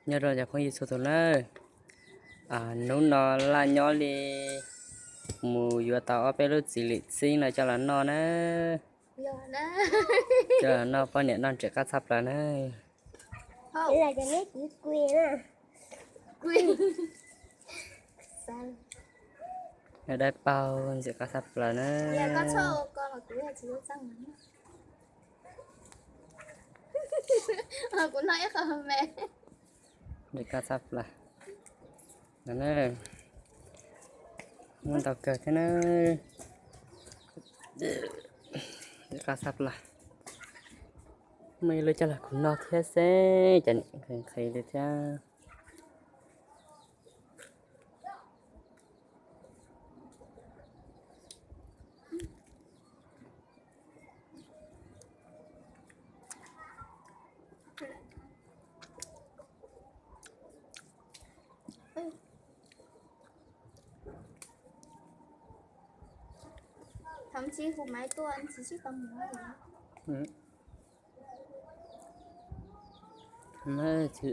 Nyob zoo cov phooj ywg txhua tus nawb, hnub no Laj nyob li mus yuav tau ob peb lub txiv lwm txib no coj los noj na. Coj los noj poj niam noj ntxim qab tshaj plaws na. Noj dawb paug ntxim qab tshaj plaws na. Ntxim qab tshaj plaws. Muaj ntau kawg thiab na. Ntxim qab tshaj plaws. Muaj ib lub coj los kuv noj thiab seb cas nim nqhis nqhis li thiab. Tsis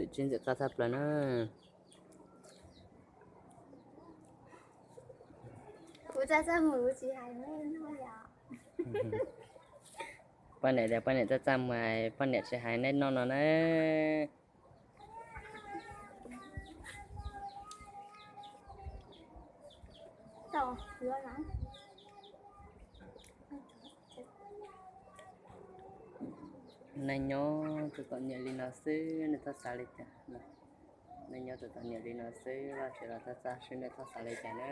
ntxim qab tshaj plaws na. Poj niam tias poj niam txaj txaj muag, poj niam tsis hais nej noj no na. Nej nyob tus txom nyem li no xwb nej txhob xav li cas. Nej nyob tus txom nyem li no xwb, Vajtswv los txhob txaj xwb nej txhob xav li cas na.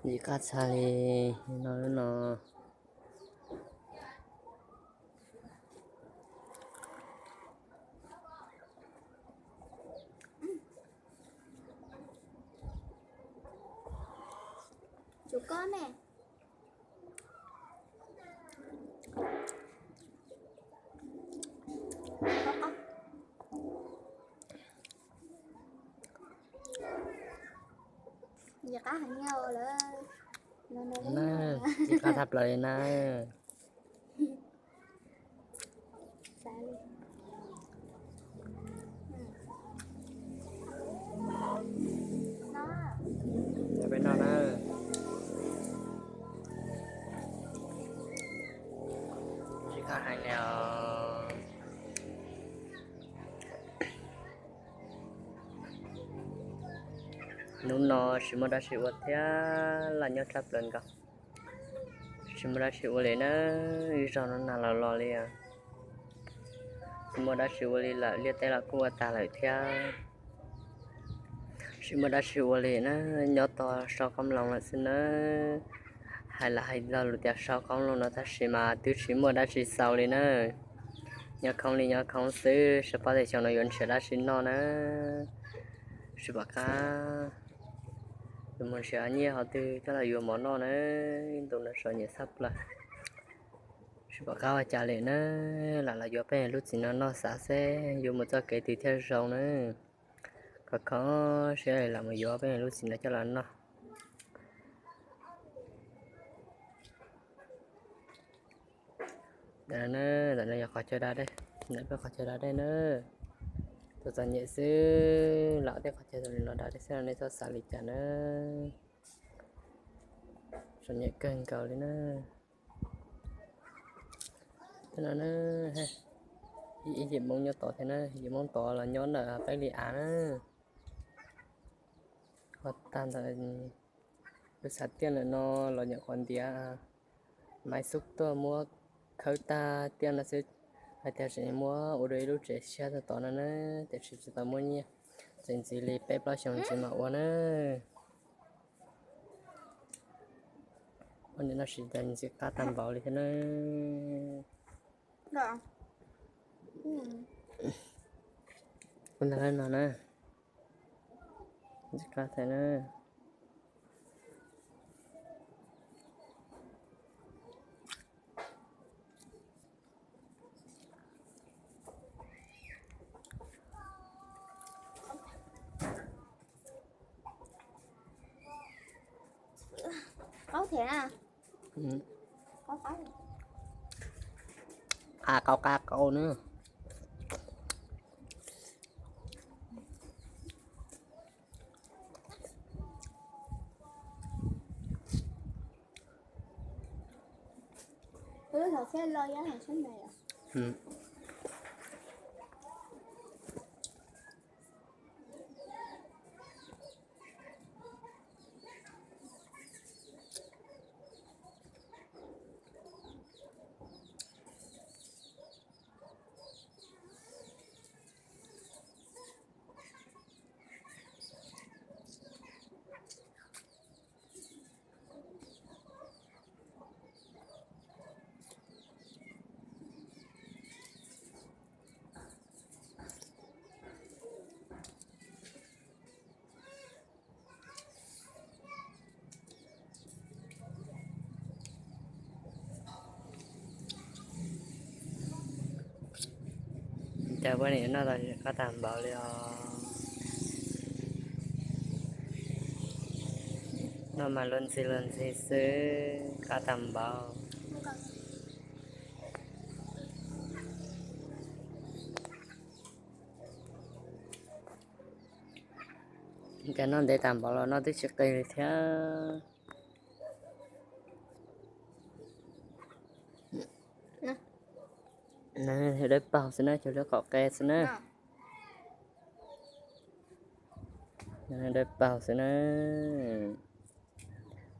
Ntxim qab tshaj li no no. Ntxim qab tshaj plaws li na. Peb noj na. Ntxim qab heev li os. Hnub no tsis muaj dab tsi ua thiab, Laj nyob tshaj plaws nkaus. Tsis muaj dab tsi ua li na, ib zaug no nag los los li os. Tsis muaj dab tsi ua li lawm, liaj teb los kuj ua tag lawm thiab. Tsis muaj dab tsi ua li na, nyob tos sau qoob loo lawm xwb na. Hais lam hais lo lus tias sau qoob loo no tab sis mas twb tsis muaj dab tsi xaus li na. Nyob khoom li nyob khoom xwb, tsis paub tias xyoo no yuav nrhiav dab tsi noj na. Tsis pom qab, yuav mus nrhiav nyiaj qhov twg coj los yuav mov noj na. Ib ntus no txom nyem tshaj plaws. Tsis pom qab ua cas li na, lam los yuav peb lub txiv no noj xav seb yuav mus txoj kev twg thiaj zoo na. Khov kho siab lam mus yuav peb lub txiv no coj los noj. Ntawm no yog qhov chaw da dej, ntawm peb qhov chaw da dej na. Tus txom nyem xwb, lam tej qhov chaw li no da dej xwb, nej txhob xav li cas na. Txom nyem kawg nkaus li na. Tej no na, ib yim Hmoob nyob tod thiab na, yim Hmoob tod los nyob ntawm peb li av na. Ua tag ntawd, lub xav tiaj ntawm no los nyuam qhuav ntiav maiv xub tuaj muab khawb tag tiaj no xwb, hais tias tseem muab ua dua ib lub tsev siab txog tod no na, tiam sis tsis tau muaj nyiaj, tseem ntxiv li peb plaub xyoos ntxiv mam ua na. Ua nim no sis tas ntxim qab tag npaum li thiab na. Ua ntag no na, ntxim qab thiab na. Qab qab qau na. Cas poj niam noj tau qab tag npaum li os. Noj mas luag ntxhi luag ntxhi xwb, qab tag npaum. Cas noj ntev tag npaum los noj twb tsis qig li thiab. Dawb paug xwb na, cog lub qaum qe xwb na. Dawb paug xwb na.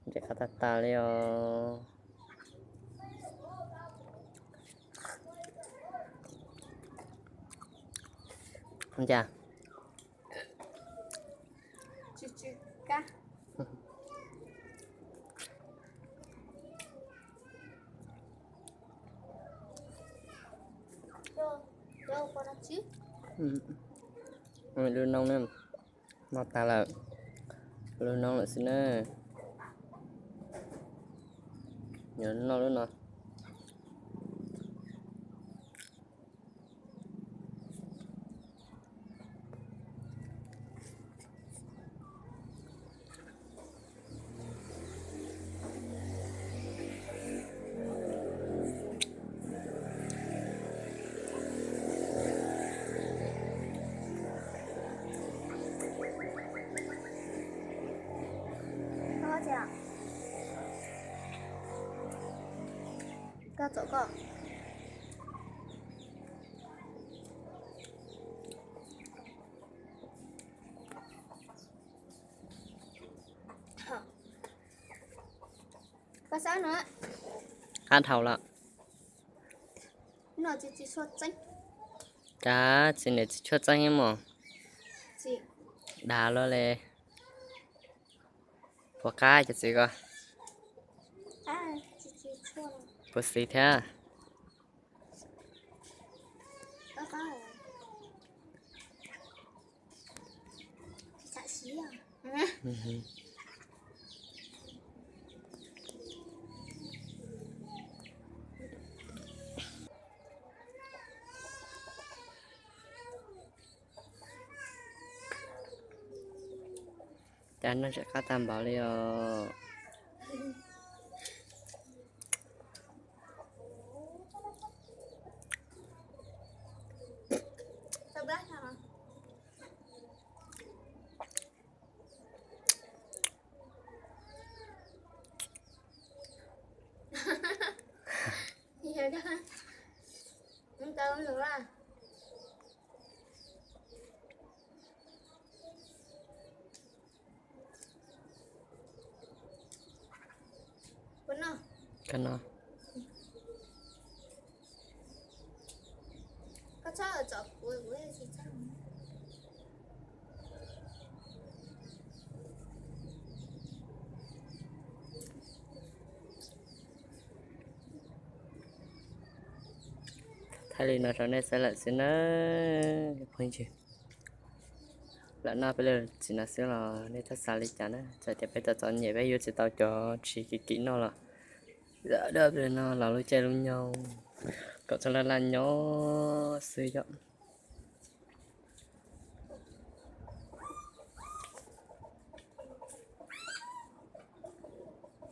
Ntshe qab tag tag li os. Cas lub noob na, noj tag lawm, lub noob lawm xwb na. Noj lub no. Koj txom koj. Koj saib no. Qab dhau lawm. Cas txiv niam txiv tshuaj txeeb ib mos. Dav luaj li. Puas qab cov txiv ko? Puas xis thiab? Cas noj tsis qab tag npaum li os. Koj no. Thaij li no rau nej saib lawm xwb na. Phooj ywg, lawm noj peb lub txiv no xwb los nej txhob xav li cas na. Txawm tias peb tau txom nyem peb yuav tsis tau cov tshis kim kim noj los, peb no los lub caij lub nyoog kom txhob laj laj nyob xwb yom.